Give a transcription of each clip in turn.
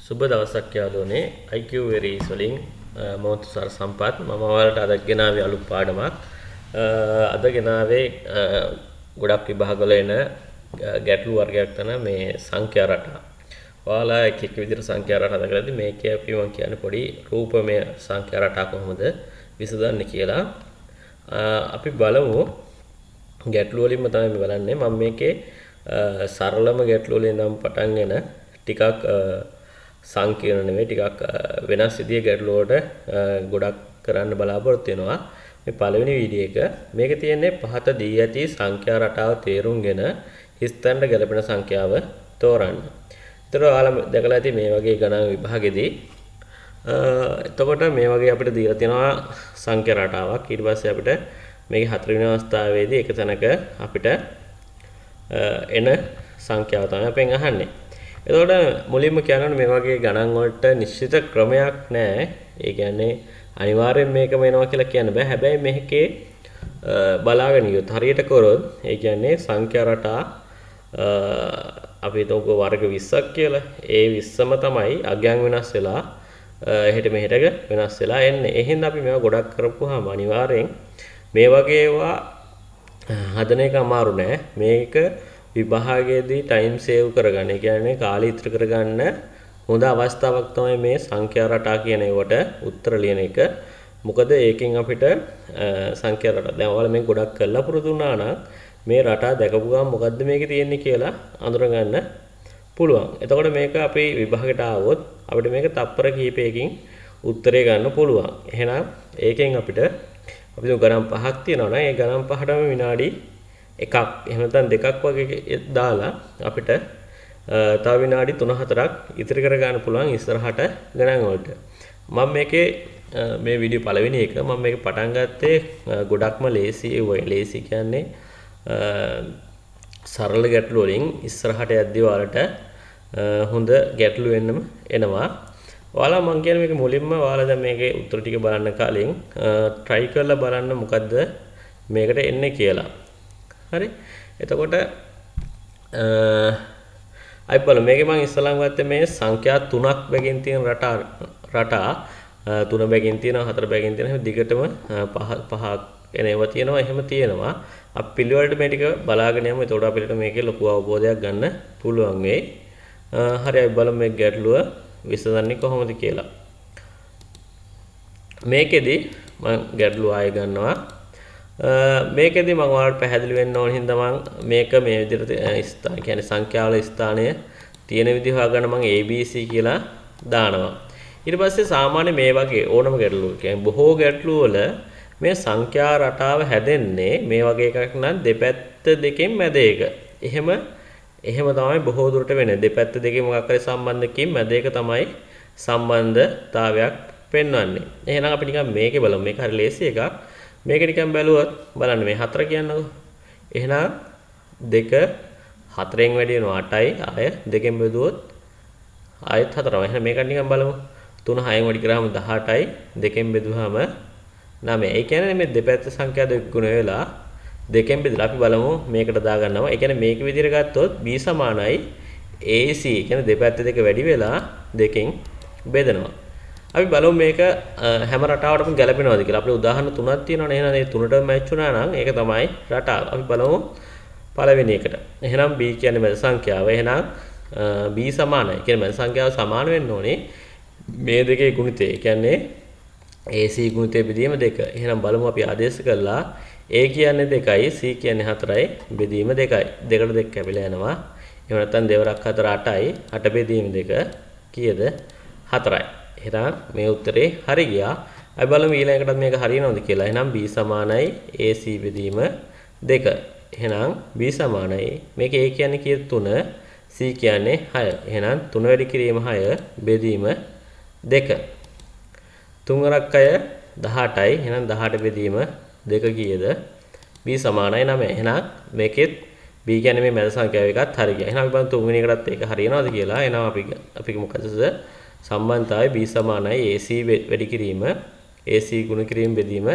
සුබ දවසක් යාළුවනේ. IQ Varies වලින් මම තුෂාර සම්පත්. මම ඔයාලට අද ගෙනාවේ අලුත් පාඩමක්. අද ගෙනාවේ ගොඩක් විභාගවල එන ගැටලු වර්ගයක් තමයි මේ සංඛ්‍යා රටා. ඔයාලා එක එක විදිහට සංඛ්‍යා රටා හදලා කරද්දි මේකේ අපි මම කියන්නේ පොඩි රූපමය සංඛ්‍යා රටා කොහොමද විසඳන්නේ කියලා. අපි බලමු. ගැටලු වලින්ම තමයි මේ බලන්නේ. මම මේකේ සරලම ගැටලු වලින් නම් පටන්ගෙන ටිකක් සංකීර්ණ නෙවෙයි, ටිකක් වෙනස් විදිහේ ගැටලු වලට ගොඩක් කරන්න බලාපොරොත්තු වෙනවා. මේ පළවෙනි වීඩියෝ එක මේකේ තියෙන්නේ පහත දී ඇති සංඛ්‍යා රටාව තේරුම්ගෙන හිස්තැනට ගැලපෙන සංඛ්‍යාව තෝරන්න. ඒතර ඔයාලා දැකලා ඇති මේ වගේ ගණන් විභාගෙදී එතකොට මේ වගේ අපිට දීලා තියෙනවා සංඛ්‍යා රටාවක්. ඊට පස්සේ අපිට මේකේ හතරවෙනි අවස්ථාවේදී එක තැනක අපිට එන සංඛ්‍යාව තමයි අපෙන් අහන්නේ. එතකොට මුලින්ම කියන්න මේ වගේ ගණන් වලට නිශ්චිත ක්‍රමයක් නෑ. ඒ කියන්නේ අනිවාර්යෙන් මේකම එනවා කියලා කියන්න බෑ. හැබැයි මේකේ බලාගෙන ගියොත් හරියට කරොත්, ඒ කියන්නේ සංඛ්‍යා රටා අපි හිතමුකෝ වර්ග 20ක් කියලා. ඒ 20ම තමයි අගයන් වෙනස් වෙලා එහෙට මෙහෙට වෙනස් වෙලා එන්නේ. ඒ හින්දා අපි මේවා ගොඩක් කරපුවාම අනිවාර්යෙන් මේ වගේ ඒවා හදන එක අමාරු නෑ. මේක විභාගයේදී ටයිම් සේව් කරගන්න. ඒ කියන්නේ කාලය ඉතුරු කරගන්න හොඳ අවස්ථාවක් තමයි මේ සංඛ්‍යා රටා කියන ඒවට උත්තර ලියන එක. මොකද ඒකෙන් අපිට සංඛ්‍යා රටා දැන් ඔයාලා මේක ගොඩක් කරලා පුරුදු වුණා නම් මේ රටා දැකපු ගමන් මොකද්ද මේකේ තියෙන්නේ කියලා අඳුරගන්න පුළුවන්. එතකොට මේක අපි විභාගයට ආවොත් අපිට මේක තප්පර කිහිපයකින් උත්තරේ ගන්න පුළුවන්. එහෙනම් ඒකෙන් අපිට අපි ගණන් පහක් තියෙනවා නම් ඒ ගණන් පහටම විනාඩි එකක් එහෙම නැත්නම් දෙකක් වගේ දාලා අපිට තව විනාඩි 3-4ක් ඉතිරි කර ගන්න පුළුවන් ඉස්සරහට ගණන් වලට. මම මේකේ මේ වීඩියෝ පළවෙනි එක මම මේක පටන් ගත්තේ ගොඩක්ම ලේසි ඒ වගේ. ලේසි කියන්නේ සරල ගැටලු වලින් ඉස්සරහට යද්දී ඔයාලට හොඳ ගැටලු වෙන්නම එනවා. ඔයාලා මං කියන්නේ මේක මුලින්ම ඔයාලා දැන් මේකේ උත්තර ටික බලන්න කලින් try කරලා බලන්න මොකද්ද මේකට එන්නේ කියලා. හරි. එතකොට අපි බලමු. මේකේ මං ඉස්සලම් ගත්තේ මේ සංඛ්‍යා තුනක් බැගින් තියෙන රටා තුන බැගින් තියෙනවා, හතර බැගින් තියෙනවා, එහෙම දිගටම පහක් එන ඒවා තියෙනවා, එහෙම තියෙනවා. අපි පිළිවෙලට මේ ටික බලාගෙන යමු. එතකොට අපිට මේකේ ලොකු අවබෝධයක් ගන්න පුළුවන් වෙයි. හරි, අපි බලමු මේ ගැටලුව විසඳන්නේ කොහොමද කියලා. මේකෙදි මං ගැටලුව ආයෙ ගන්නවා. මේකෙදි මං ඔයාලට පැහැදිලි වෙන්න ඕන හින්දා මං මේක මේ විදිහට ස්ථාන කියන්නේ සංඛ්‍යාවල ස්ථානය තියෙන විදිහ හොයාගන්න මං ABC කියලා දානවා. ඊට පස්සේ සාමාන්‍ය මේ වගේ ඕනම ගැටලුවක කියන්නේ බොහෝ ගැටලු වල මේ සංඛ්‍යා රටාව හැදෙන්නේ මේ වගේ එකක් නම් දෙපැත්ත දෙකෙන් මැද එක. එහෙම තමයි බොහෝ දුරට වෙන්නේ. දෙපැත්ත දෙකේ මොකක් හරි සම්බන්ධකකින් මැද එක තමයි සම්බන්ධතාවයක් පෙන්වන්නේ. එහෙනම් අපි නිකන් මේකේ බලමු. මේක හරි ලේසි එකක්. මේක නිකන් බැලුවොත් බලන්න මේ 4 කියන්නකෝ. එහෙනම් 2 4න් වැඩි වෙනවා 8යි. ආය දෙකෙන් බෙදුවොත් ආයෙත් 4යි. එහෙනම් මේක නිකන් බලමු. 3 6න් වැඩි කරාම 18යි. දෙකෙන් බෙදුවාම 9. ඒ කියන්නේ මේ දෙපැත්ත සංඛ්‍යා දෙක ගුණ වෙලා දෙකෙන් බෙදලා අපි බලමු මේකට දාගන්නවා. ඒ කියන්නේ මේක විදිහට ගත්තොත් B සමානයි AC. ඒ කියන්නේ දෙපැත්ත දෙක වැඩි වෙලා දෙකෙන් බෙදනවා. අපි බලමු මේක හැම රටාවටම ගැලපෙනවද කියලා. අපිට උදාහරණ තුනක් තියෙනවනේ. එහෙනම් මේ තුනටම මැච් වුණා නම් ඒක තමයි රටාව. අපි බලමු පළවෙනි එකට. එහෙනම් B කියන්නේ මැද සංඛ්‍යාව. එහෙනම් B සමානයි. ඒ කියන්නේ මැද සංඛ්‍යාව සමාන වෙන්න ඕනේ මේ දෙකේ ගුණිතය. ඒ කියන්නේ AC ගුණිතය බෙදීම 2. එහෙනම් බලමු අපි ආදේශ කරලා A කියන්නේ 2යි C කියන්නේ 4යි බෙදීම 2යි. දෙකට දෙක කැපිලා යනවා. එහෙම නැත්නම් දෙවරක් 4 8යි. 8 බෙදීම 2 කීයද? 4යි. එහෙනම් මේ උත්තරේ හරි ගියා. අපි බලමු ඊළඟ එකටත් මේක හරියනවද කියලා. එහෙනම් B සමානයි AC බෙදීම 2. එහෙනම් B සමානයි මේක A කියන්නේ කීයද? 3, C කියන්නේ 6. එහෙනම් 3 වැඩි කිරීම 6 බෙදීම 2. තුන් වරක් 6 18යි. එහෙනම් 18 බෙදීම 2 කීයද? B සමානයි 9. එහෙනම් මේකෙත් B කියන්නේ මේ මැද සංඛ්‍යාව එකත් හරි ගියා. එහෙනම් අපි බලමු තුන්වෙනි එකටත් ඒක හරියනවද කියලා. එහෙනම් අපි මොකද සම්බන්ධතාවය B සමානයි AC වැඩි කිරීම AC ගුණ කිරීම බෙදීම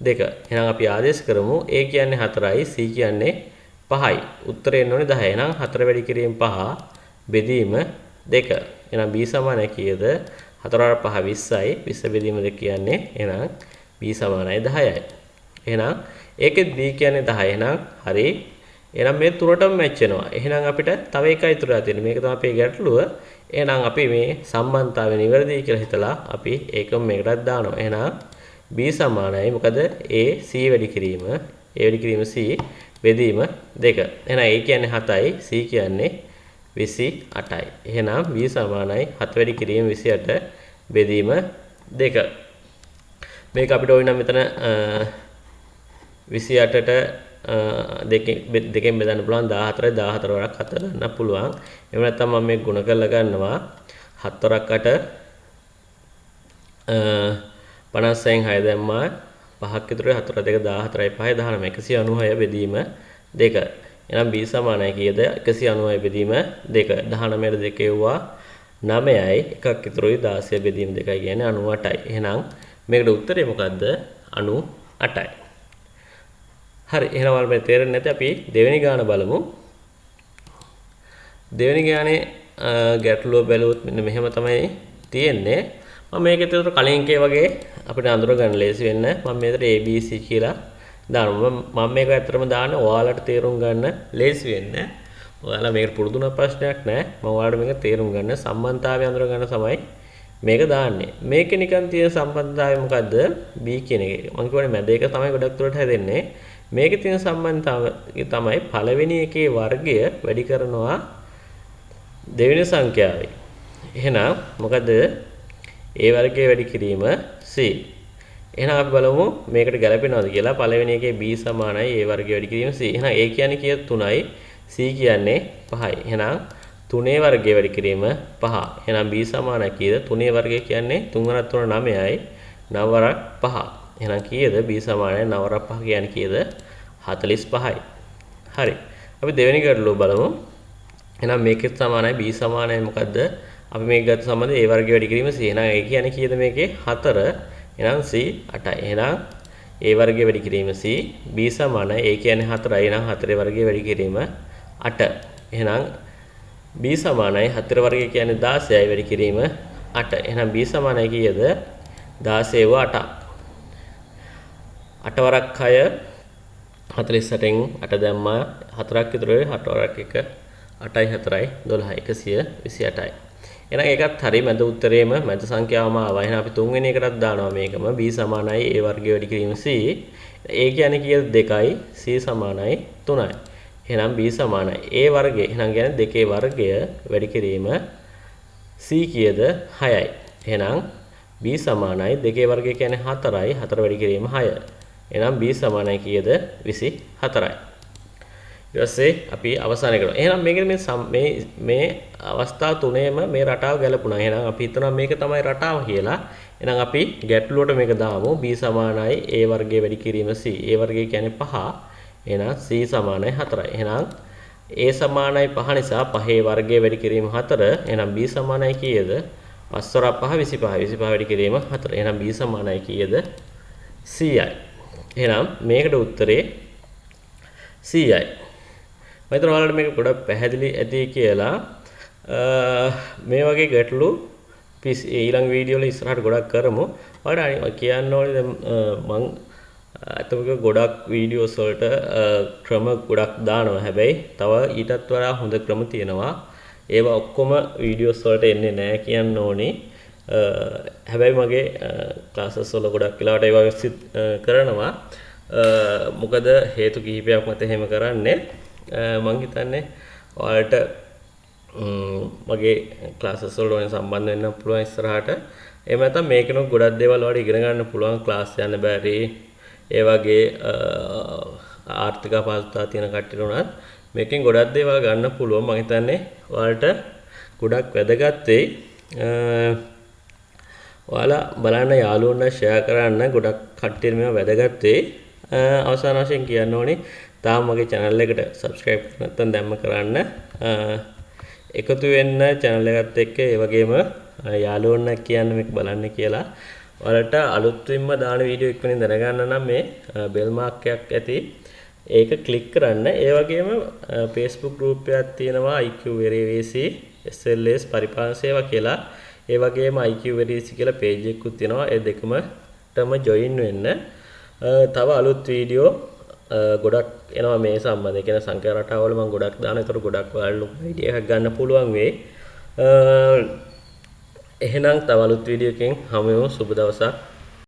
2. එහෙනම් අපි ආදේශ කරමු. A කියන්නේ 4යි C කියන්නේ 5යි. උත්තරේ එන්න ඕනේ 10. එහෙනම් 4 වැඩි කිරීම 5 බෙදීම 2. එහෙනම් b සමානයි කීයද? 4 වරක් 5 20යි. 20 බෙදීම 2 කියන්නේ එහෙනම් b සමානයි 10යි. එහෙනම් ඒකෙත් b කියන්නේ 10. එහෙනම් හරි. එහෙනම් මේ තුනටම මැච් වෙනවා. එහෙනම් අපිට තව එකයි ඉතුරු වෙලා තියෙන්නේ. මේක තමයි අපේ ගැටලුව. එහෙනම් අපි මේ සම්බන්ධතාවය නිවැරදි කියලා හිතලා අපි ඒකම මේකටත් දානවා. එහෙනම් b සමානයි මොකද a c වැඩි කිරීම a වැඩි කිරීම c බෙදීම 2. එහෙනම් a කියන්නේ 7යි c කියන්නේ 28යි. එහෙනම් b සමානයි 7 වැඩි කිරීම 28 බෙදීම 2. මේක අපිට ඕන නම් මෙතන 28ට දෙකෙන් බෙදන්න පුළුවන් 14 14 වරක් 7 ගන්න පුළුවන්. එහෙම නැත්නම් මම මේක ගුණ කරලා ගන්නවා 7 වරක් 8 56න් 6 දැම්මා 5ක් ඉතුරු 4 2 14යි 5 19 196 බෙදීම 2. එහෙනම් b සමානයි කීයද? 196 බෙදීම 2. 19ට 2 එව්වා 9යි එකක් ඉතුරුයි 16 බෙදීම 2යි කියන්නේ 98යි. එහෙනම් මේකට උත්තරේ මොකද්ද? 98යි. හරි, එහෙනම් ඔයාලට මේ තේරෙන්නේ නැති අපි දෙවෙනි ගාන බලමු. දෙවෙනි ගානේ ගැටලුව බැලුවොත් මෙන්න මෙහෙම තමයි තියෙන්නේ. මම මේක ඇතුළට කලින් එකේ වගේ අපිට අඳුර ගන්න ලේසි වෙන්න මම මේකට A B C කියලා දානවා. මම මේක ඇත්තටම දාන්නේ ඔයාලට තේරුම් ගන්න ලේසි වෙන්න. ඔයාලා මේකට පුරුදු වුණ ප්‍රශ්නයක් නෑ. මම ඔයාලට මේක තේරුම් ගන්න සම්බන්ධතාවය අඳුර ගන්න තමයි මේක දාන්නේ. මේකේ නිකන් තියෙන සම්බන්ධතාවය මොකද්ද? B කියන එක. මම කියවනේ මැද එක තමයි ගොඩක් දුරට හැදෙන්නේ. මේකේ තියෙන සම්බන්ධතාවය තමයි පළවෙනි එකේ වර්ගය වැඩි කරනවා දෙවෙනි සංඛ්‍යාවේ. එහෙනම් මොකද? A වර්ගය වැඩි කිරීම C. එහෙනම් අපි බලමු මේකට ගැලපෙනවද කියලා. පළවෙනි එකේ B සමානයි A වර්ගය වැඩි කිරීම C. එහෙනම් A කියන්නේ කීයද? 3යි. C කියන්නේ 5යි. එහෙනම් 3 වර්ගය වැඩි කිරීම 5. එහෙනම් B සමානයි කීයද? 3 වර්ගය කියන්නේ 3 වරක් 3 9යි. 9 වරක් 5. එහෙනම් කීයද? B සමානයි 9 වරක් 5 කියන්නේ කීයද? 45යි. හරි. අපි දෙවෙනි ගැටලුව බලමු. එහෙනම් මේකෙත් සමානයි B සමානයි මොකද්ද? අපි මේක ගත්ත සම්බන්ධ A වර්ගය වැඩි කිරීම C. එහෙනම් A කියන්නේ කීයද මේකේ? 4. එහෙනම් C 8යි. එහෙනම් A වර්ගය වැඩි කිරීම C, B සමානයි A කියන්නේ 4යි. එහෙනම් 4 වර්ගය වැඩි කිරීම 8. එහෙනම් B සමානයි 4 වර්ගය කියන්නේ 16යි වැඩි කිරීම 8. එහෙනම් B සමානයි කීයද? 16 8ක්. 8 වරක් 6 48න් 8 දැම්මා 4ක් ඉතුරු වෙයි 8 වරක් 1 8යි 4යි 12 128යි. එහෙනම් ඒකත් හරි මැද උත්තරේම මැද සංඛ්‍යාවම ආවා. එහෙනම් අපි තුන්වෙනි එකටත් දානවා මේකම b සමානයි a වර්ගය වැඩි කිරීම c. a කියන්නේ කීයද? 2යි c සමානයි 3යි. එහෙනම් b සමානයි a වර්ගය. එහෙනම් කියන්නේ 2 වර්ගය වැඩි කිරීම c කීයද? 6යි. එහෙනම් b සමානයි 2 වර්ගය කියන්නේ 4යි 4 වැඩි කිරීම 6. එහෙනම් b සමානයි කීයද? 24යි. ඊට පස්සේ අපි අවසාන කරනවා. එහෙනම් මේකේ මේ මේ අවස්ථා තුනේම මේ රටාව ගැලපුණා. එහෙනම් අපි හිතනවා මේක තමයි රටාව කියලා. එහෙනම් අපි ගැටලුවට මේක දාමු. b සමානයි a වර්ගය වැඩි කිරීම c. a වර්ගය කියන්නේ 5. එහෙනම් c සමානයි 4යි. එහෙනම් a සමානයි 5 නිසා 5 වර්ගය වැඩි කිරීම 4. එහෙනම් b සමානයි කීයද? 5 වරක් 5 25. 25 වැඩි කිරීම 4. එහෙනම් b සමානයි කීයද? 100යි. එහෙනම් මේකට උත්තරේ 100යි. මම හිතනවා ඔයාලට මේක ගොඩක් පැහැදිලි ඇති කියලා. මේ වගේ ගැටලු ඊළඟ වීඩියෝ වල ඉස්සරහට ගොඩක් කරමු. ඔයාලට කියන්න ඕනේ දැන් මං ඇත්තම ගොඩක් වීඩියෝස් වලට ක්‍රම ගොඩක් දානවා. හැබැයි තව ඊටත් වඩා හොඳ ක්‍රම තියෙනවා. ඒවා ඔක්කොම වීඩියෝස් වලට එන්නේ නෑ කියන්න ඕනේ. හැබැයි මගේ ක්ලාසස් වල ගොඩක් වෙලාවට ඒවා කරනවා. මොකද හේතු කිහිපයක් මත එහෙම කරන්නේ. මං හිතන්නේ ඔයාලට මගේ ක්ලාසස් වලට ඕනේ සම්බන්ධ වෙන්න පුළුවන් ඉස්සරහට. එහෙම නැත්නම් මේකනොත් ගොඩක් දේවල් ඔයාලට ඉගෙන ගන්න පුළුවන්. ක්ලාස් යන්න බැරි ඒ වගේ ආර්ථික අපහසුතා තියෙන කට්ටියට උනත් මේකෙන් ගොඩක් දේවල් ගන්න පුළුවන්. මං හිතන්නේ ඔයාලට ගොඩක් වැදගත් වෙයි. ඔයාලා බලන්න යාළුවන්ට ෂෙයා කරන්න ගොඩක් කට්ටියට මේවා වැදගත් වෙයි. අවසාන වශයෙන් කියන්න ඕනේ තාම මගේ channel එකට subscribe නැත්නම් දැම්ම කරන්න. එකතු වෙන්න channel එකත් එක්ක ඒ වගේම යාළුවන්ට කියන්න මේක බලන්න කියලා. ඔයාලට අලුත්ින්ම දාන වීඩියෝ ඉක්මනින් දැනගන්න නම් මේ බෙල් මාක් එකක් ඇති. ඒක ක්ලික් කරන්න. ඒ වගේම Facebook group එකක් තියෙනවා IQ Very VC. SLS පරිපාලන සේවා කියලා. ඒ වගේම IQ Very Easy කියලා පේජ් එකකුත් තියෙනවා. ඒ දෙකමටම ජොයින් වෙන්න. තව අලුත් වීඩියෝ ගොඩක් එනවා මේ සම්බන්ධ. ඒ කියන්නේ සංඛ්‍යා රටාවල මම ගොඩක් දානවා. ඒතර ගොඩක් ඔයාලට ලොකු අයිඩියා එකක් ගන්න පුළුවන් වෙයි. එහෙනම් තව අලුත් වීඩියෝ එකකින් හමු වෙමු. සුබ දවසක්.